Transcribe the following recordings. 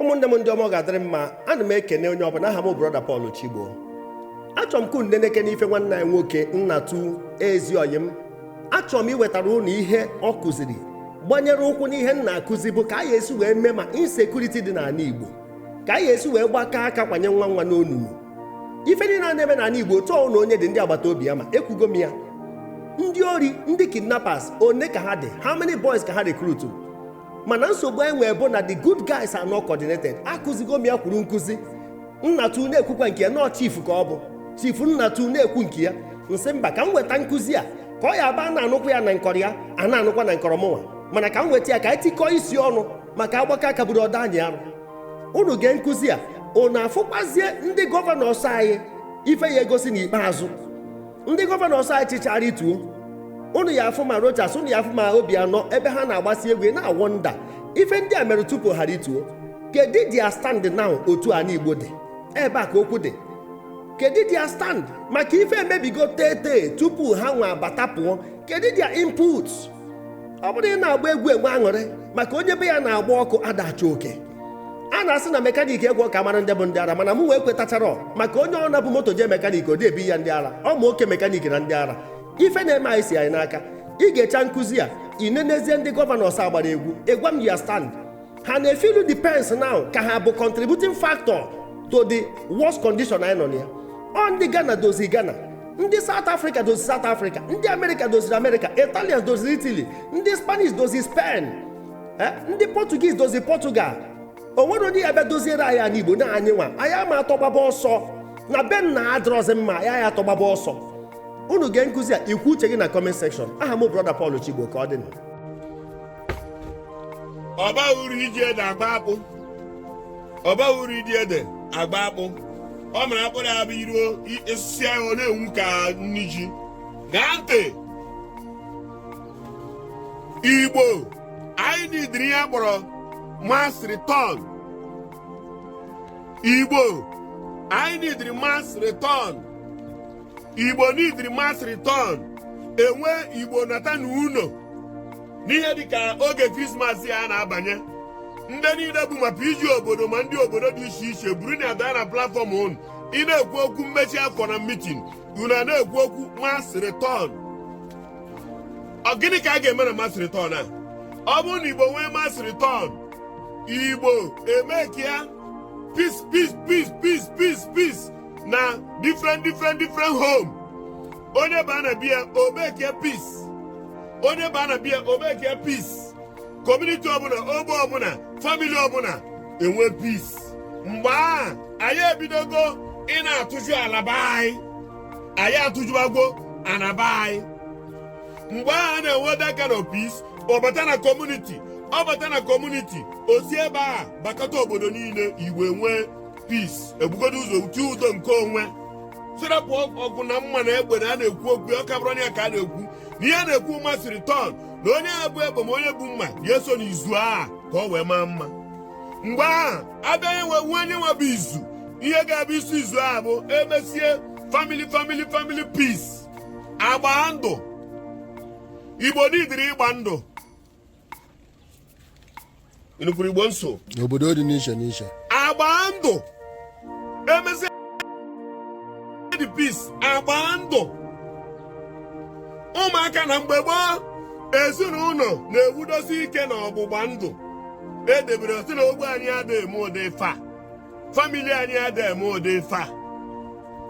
Ụmụnne m ndị ọma, ọ ga-adịrị mma. Ana m ekene onye ọbụla. Aha m Brother Paul Chigbo. Achọrọ m ka unu neneke n'ife nwanne anyị nwoke Nnatu ezi oyi m. Achọrọ m iwetara unu ihe ọ kụziri gbanyere ụkwụ n'ihe m na-akụzi, bụ ka anyị esi wee mee ma insecurity dị n'ala Igbo, ka anyị esi wee gbakọ aka kwanye nwa nwa n'onunu. Ife niile a na-eme n'ala Igbo, otu ọnwụ na onye dị ndị agbata obi ya ma ekwugo m ya. Ndị ori, ndị kidnappers, one ka ha dị? How many boys ka ha recruit? Mana nsogbu anyị nwee bụ na the good guys are not coordinated. Akụzigo m ya, kwuru nkụzi. Nnatu na-ekwukwa nke ya nọọ chief, ka ọ bụ Chief Nnatu na-ekwu nke ya. Nsị mba, ka m weta nkụzi a ka ọ ya aba na-anụkwa ya na nkọrọ ya a na-anụkwa na nkọrọ mụnwa, mana ka m weta ya ka anyị tikọọ isi ọnụ maka agbakọ aka buru ọdọ anyị arụ. Unu gee nkụzi a, unu afụkwazie ndị governors anyị ife ya egosi. N'ikpeazụ, ndị governors anyị chịchara ituo, unu ya afụ ma Rochas, unu ya afụ ma Obianọ, ebe ha na-agbasi egwu na-awọ nda. Ife ndị a mere tupu ghara ituo, kedu their stand now? Otu ala Igbo dị ebe a ka okwu dị. Kedu their stand maka ife emebigo tete tupu ha nwa bata pụọ? Kedu their input? Ọ bụrụ ị na-agba egwu enwe aṅụrị maka onye be ya na-agba ọkụ adacha oke. A na-asị na mechanic egwu ka mara ndị bụ ndị ara, mana m wee kwetachara maka onye ọ na-bụ moto jee mechanic, ọ ebi ya ndị ara. Ọ ma oke mechanic na ndị ara. Ife na-eme anyị si anyị n'aka. Ị ga-echa nkụzi a, ị nenezie ndị governors agbara egwu, ịgwa m ya stand ha na-efeel the pains now, ka ha bụ contributing factor to the worst condition anyị nọ na ya. Ọ ndị Ghana dozi Ghana, ndị South Africa dozi South Africa, ndị America doziri America, Italians doziri Italy, ndị Spanish dozi Spain, ndị Portuguese dozi Portugal. O nwere onye ya bịa doziere anyị ala Igbo na anyị nwa anyị ama atọgbaba ọsọ na be nna adịrọzi mma ya ya atọgbaba ọsọ. Unu gee nkụzi a, ikwu uche gị na comment section. Aha m Brother Paul Chigbo. Ka ọ dị. Ọba uru iji ede agba akpụ, ọba uru iji ede agba akpụ. Ọ mere akpụrụ ya bụ iruo isi ya, ọ na-enwu ka nni ji. Gaa ntị, Igbo, anyị nidiri ihe akpọrọ mass return. Igbo, anyị nidiri mass return. Igbo nidiri mass return. Enwe Igbo nata na uno n'ihe dịka oge Christmas ya na-abanye. Ndị niile bụ maka iji obodo ma ndị obodo dị iche iche buru na ada na platform unu, ị na-ekwu okwu mmechi afọ na meeting unu, a na-ekwu okwu mass return. Ọ gịnị ka a ga-eme na mass return a? Ọ bụrụ na Igbo nwee mass return, Igbo emekia peace, peace, peace, peace, peace, peace na different, different, different home. Onye baa na bia, omekie peace. Onye baa na bia, omekie peace. Community ọbụla, ogbe ọbụla, family ọbụla enwe peace. Mgbe a anyị ebidogo ị na-atụju alaba anyị, anyị atụjubago anaba anyị. Mgbe ahụ a na-enwe that kind of peace, ọbata na community, ọbata na community, osi ebe a bakọta obodo niile. Igbo enwe peace, ebugodo ụzọ tie udo nke onwe, sirapụ ọgụ na mma na egbe na a na-ekwu okwu. Ọ ka bụrụ ya ka a na-ekwu na ihe a na-ekwu mass return, na onye ya bụ egbe ma onye bụ mma ya eso n'izu a ka ọ wee maa mma. Mgbe ahụ abịa enwe onye nwe bụ izu, ihe ga-abụ isi izu a bụ emesie family, family, family peace, agba ndụ. Igbo nidiri ịgba ndụ. Ịnụkwuru Igbo nso? N'obodo dị n'iche n'iche. Agba ndụ, emezie the peace, agba ndụ ụmụaka. Na mgbe gboo, ezinụlọ na-ewudosi ike na ọgbụgba ndụ edebere si na ogbe anyị adịghị eme ụdị ife a, family anyị adịghị eme ụdị ife a.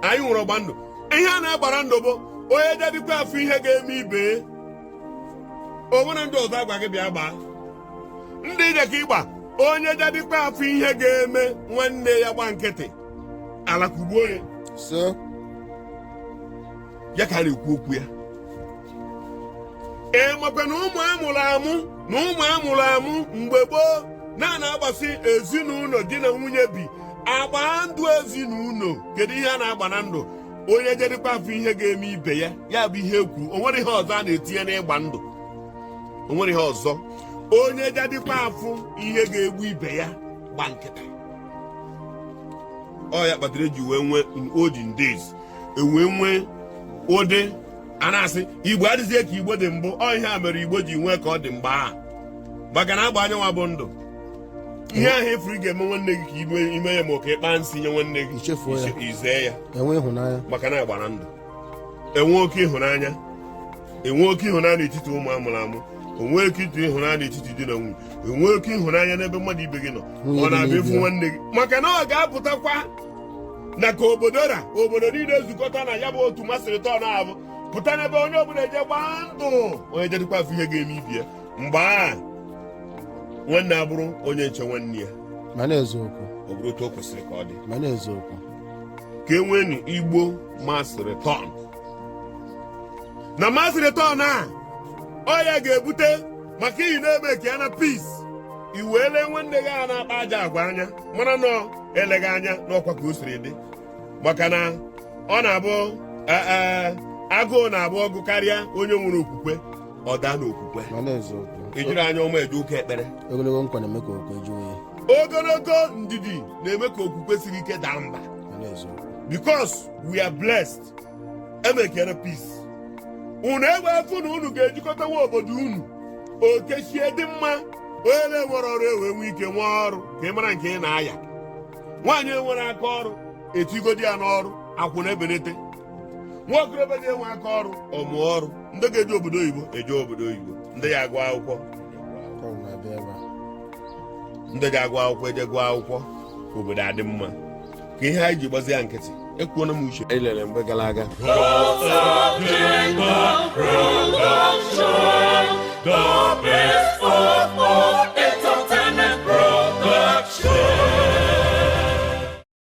Anyị nwere ọgba ndụ. Ihe a na-agbara ndụ bụ onye jedikwa afọ ihe ga-eme ibe o nwere ndị ọzọ agwa gị bịa gbaa ndị ije ka ịgba. Onye jedikwa afọ ihe ga-eme nwanne ya, gba nkịtị, ala kugbuo ya. So ya ka a na-ekwu okwu ya. Ee, makwa na ụmụ amụrụ amụ na ụmụ amụrụ amụ mgbe gboo na na-agbasi ezinụlọ di na nwunye bi agba ndụ ezinụlọ. Kedu ihe a na-agba na ndụ? Onye jedikwa afọ ihe ga-eme ibe ya, ya bụ ihe ekwu. O nwere ihe ọzọ a na-etinye n'ịgba ndụ? O nwere ihe ọzọ. Onye jedikwa afụ ihe ga-egbu ibe ya, gba nkịta. Ọ ya kpatara eji wee nwee in olden days, enwee nwee ụdị a na-asị Igbo adịzie ka Igbo dị mbụ. Ọ ihe a mere Igbo ji nwee ka ọ dị mgbe ahụ, maka na agba anyanwa bụ ndụ. Ihe ahụ efuru ị ga-eme nwanne gị ka ime ya, ma ọ ka ịkpa nsị nye nwanne gị. Ichefuo ya. Izee ya. Enwe ịhụnanya. Maka na agbara ndụ, enwe oke ịhụnanya, enwe oke ịhụnanya n'etiti ụmụ amụrụ amụ, onwe oke ịtụ ịhụnanya n'etiti di na nwunye, enwe oke ịhụnanya n'ebe mmadụ ibe gị nọ. Nwunye Ọ dị na-abịa n'ibe efu ya. nwanne gị, maka na ọ ga-apụtakwa na ka obodo ra obodo niile ezukọta na ya bụ otu mass return ahụ pụta n'ebe onye ọbụla eje gbaa ndụ, onye jedịkwa afọ ihe ga-eme ibie. Mgbe a nwanne abụrụ onye nche nwanne ya. Ma na-eziokwu. Ọ bụrụ otu o kwesịrị ka ọ dị. Ma na-eziokwu. Ka e nwee Igbo mass return, na mass return a ọ ya ga-ebute maka iyi na-eme ka ya na peace. I wee lee nwanne gị a na-akpa aja agwa anya, mara nọ eleghị anya n'ọkwa ka o siri dị, maka na ọ na-abụ ee, agụụ na-abụ ọgụ karịa onye nwere okwukwe, ọ daa n'okwukwe. Ma na-eziokwu. Ejiri anya ọma eje ụka ekpere. Ogologo nkwa na-eme ka okwukwe jụọ oyi. Ogologo ndidi na-eme ka okwukwe siri ike daa mba. Ma na-eziokwu. Because we are blessed, emekere peace, unu egbe efu na unu ga-ejikọtawa obodo unu okechie dị mma. Onye na-enwere ọrụ ewe nwee ike nwee ọrụ ka ị mara nke ị na-aya. Nwaanyị enwere aka ọrụ, etigodi ya n'ọrụ akwụna ebenete. Nwa okorobịa ga-enwe aka ọrụ, ọmụọ ọrụ. Ndị ga-eje obodo oyibo eje obodo oyibo, ndị ya agụ akwụkwọ Ọ na-abịa ebe a. Ndị ga-agụ akwụkwọ eje gụọ akwụkwọ, ka obodo adị mma, ka ihe anyị ji gbazie ya nkịtị. Ekwuona m uche elele mgbe gara aga. The best of